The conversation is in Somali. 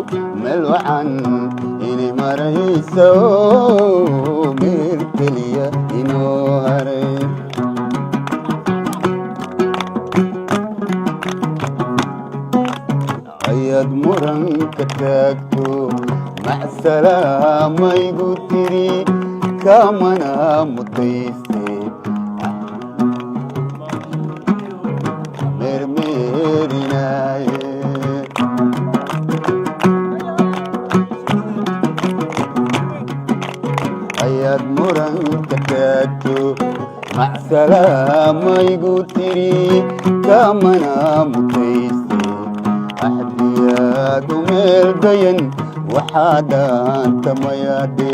Meel wacan inay marayso, meel keliya inoo haray. Ayaad muranka taagto, macsalamaygu tiri, kamana mutayste mermerinaaye. Ayaad muranka taagto, macsalamaygu tiri, kamana mutayste axdiyaadu meel dayan waxaa dhaantamayadhe.